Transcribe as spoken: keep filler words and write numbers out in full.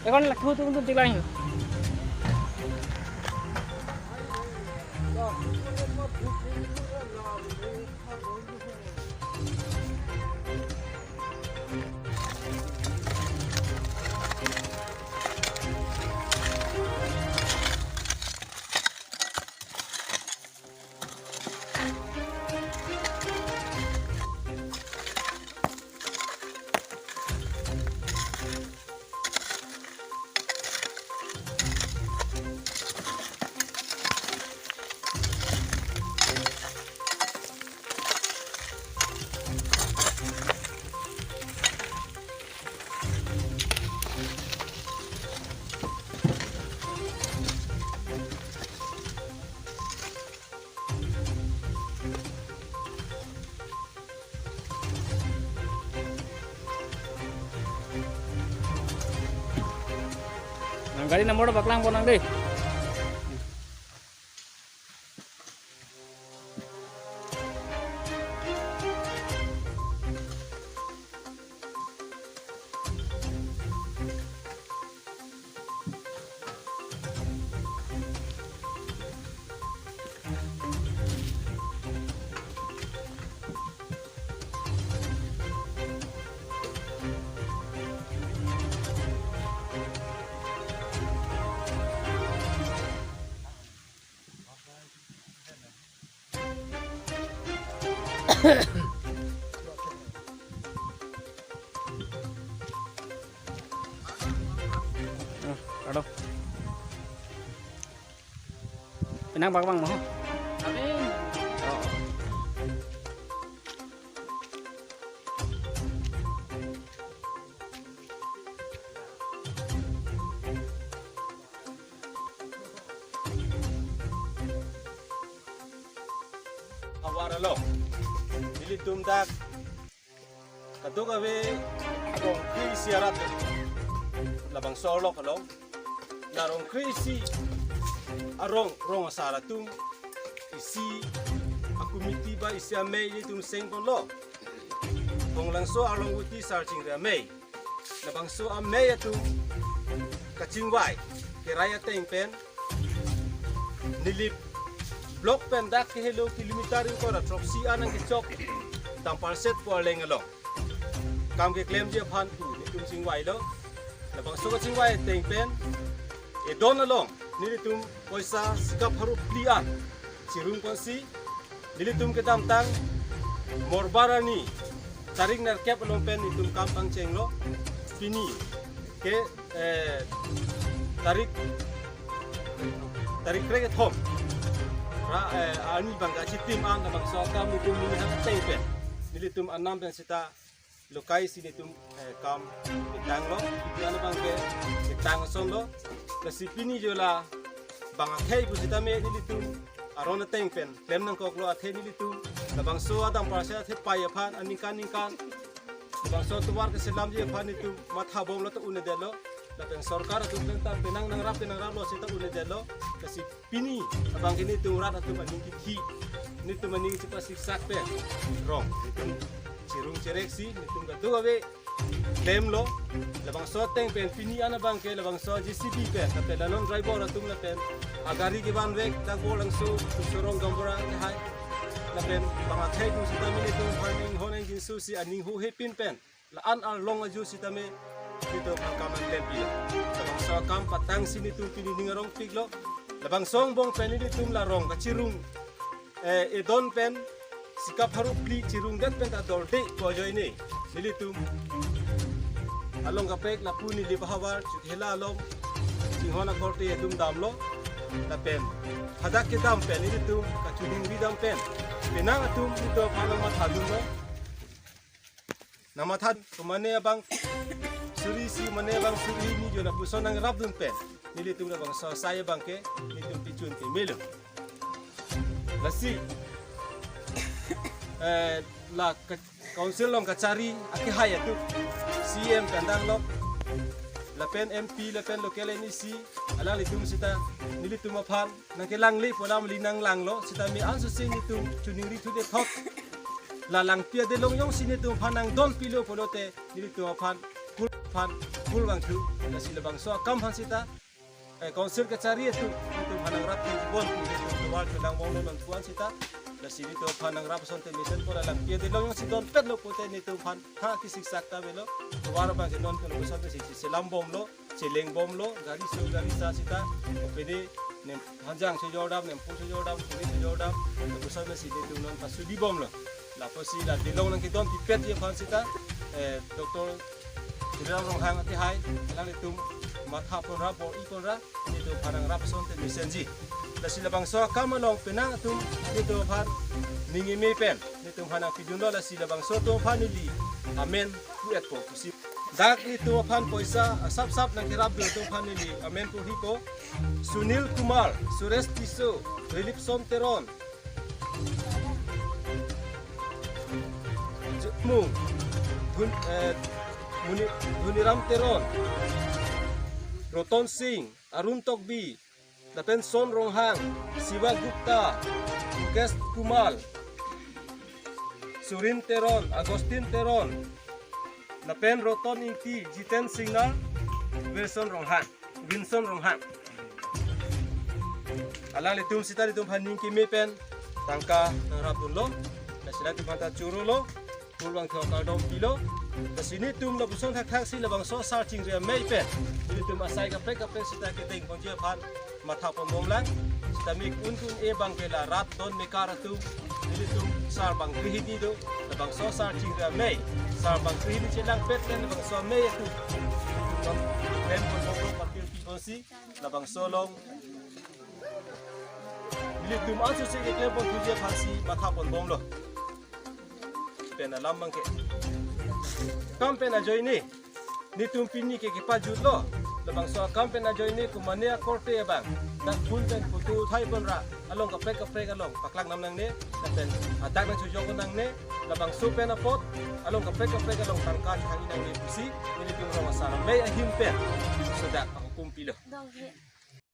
Ekon lakhu tung tung tilang. Nang gari number paklang po nang dei. Aduh. Penang bak bang mo. Amin. Oh. Havar along nelitum dak kadokave rong kre-isi arat labangso arlok along, la rong kre-isi arong, rong asar atum isi a-committee ba isi amei nelitum sengponlo. Bonglangso Arlongvoti Sar Chingri amei. Labangso amei atum kachingvai kerai ateng pen Nilip block pen dak kehelo kilometer ingkoi ra throksi an nangkechok Damparset pu arleng along kam keklemji aphan pu nelitum chingvailo. Labangso kachingvai ateng pen edon along nelitum poisa sikap pharo phli an chirung ponsi nelitum kedamtang Morbar arni tarik nerkep along pen nelitum kam pangchenglo. Pini ke, eh, tarik, tarik krekethom ra, eh, arni abang kachitim an labangso akam nelitum nini hap teng pen nelitum anam pen sita lokai si nelitum, eh, kam ketanglo, ipi an abangke ketang asonlo. Lasi pini jo la bang akhei pusitame nelitum aron ateng pen klem nangkoklo, athe nelitum labangso a-Damparset athepai aphan aningkan ningkan labangso tovar keselamji aphan nelitum mathabomlo ta un-edetlo. Lapen sorkar atum pen ta penang nangrap penang raplo seta un-edetlo. Lasi pini abangke nelitum rat atum aning kithi, nelitum aning chipasiksak pen rong nelitum chirung chereksi nelitum kadokave klemlo. Labangso ateng pen pini an abangke labangso J C B pen lapen la non driver atum lapen agari kevanvek dak Borlangso Sorong Gaonbura kehai lapen bang akhei pusitame nelitum aphan inghon ingjinso si aning huhepin pen la-an arlong aju sitame nelitum aphan kam nangklempi. Labangso akam patangsi nelitum pini ning arongpiklo. Labangso angbong pen nelitum la rong kachirung, eh, edon pen sikap pharo phli chirungdet pen ta dorde pu ajoine nelitum along kaprek lapu Nilip ahavar Chokihola along chinghon akorte atum damlo. Lapen hadak kedam pen nelitum kachiningri dam pen penang atum nelitum aphan nangmathadunlo. Nangmatha, komane abang suri isi, mane abang suri hini jo lapuson nangrapdun pen nelitum labangso asai abangke nelitum pichun pemelo. Lasi, eh, la ka-, council along kachari akehai atum C E M pen danglo, lapen M P lapen local M A C alanglitum sita nelitum aphan nangkelangle pu alam li nanglanglo, sitame ansose nelitum chiningri thude thot, la langpi adelong jongsi nelitum aphan nangdonpilo pulote nelitum aphan School aphan, school vangthu, lasi labangso akam aphan sita, eh, council kachari atum, itum aphan nangrap thekbom, itum tovar chelang bomlo non puan sita, lasi itum aphan nangrap asonte mesen pura lang pia dilong jongsi donpetlo pute itum aphan, ha kisik sak ta avelo, tovar abang ke non ke lo pusat si chelang bomlo, cheleng bomlo, gari so gari sa sita, opede nem hanjang chojordam, nemphu chojordam, kuri chojordam, pusat si itum non pasudi bomlo. Lapusi la dilong nangkedon tipet aphan sita, eh, Doctor Tuliram Ronghang ati hai, alanglitum matha ponra bor-i ponra, itum aphan nangrap asonte mesenji. Lasi labangso akam along penang atum itum aphan ning eme pen, itum aphan nangpidunlo lasi labangso atum aphan neli amen pu-etpo pusi. Dak itum aphan poisa asap sap nangkerap dun atum aphan neli amen pu hipo. Sunil Kumar, Suresh Tisso, Rilipson Teron, Jumung, Dhun-, eh, Muni-, Dhuniram Teron, Roton Singh, Arun Tokbi, lapen Son Ronghang, Siva Gupta, Mukesh Kumar, Surin Teron, Agustin Teron, lapen Roton Ingti, Jiten Singnar, Wilson Ronghang. Winson Ronghang. Alanglitum sita itum aphan ning keme pen tangka nangrap dunlo. Lasi itum aphan ta chorolo. School vangthu akardom pilo. Lasi itum lapuson thakthak si labangso asar chingri amei pen itum asai kaprek kaprek sita kedeng ponji aphan matha ponbomlang. Sita me un-un-e abang ke la rat don mekar atum, itum sar bang krehini do, labangso asar chingri amei, sar bang krehini chelangpet pen labangso amei atum. Itum non klem ponbomlo patir pi ponsi, labangso along ilitum ansu si keklem ponthuji aphansi matha ponbomlo. Pen alam abang ke. Akam pen ajoine netum pini ke kepajutlo. Labangso akam pen ajoine komane akorte abang dak phone pen photo uthai ponra along kaprek kaprek along paklang nam nangne, lapen adak nangchojok nangne, labangso pen apot along kaprek kaprek along tangka thang nangne pusi nelitum rong asar amei ahin pen so dak ahukum pilo.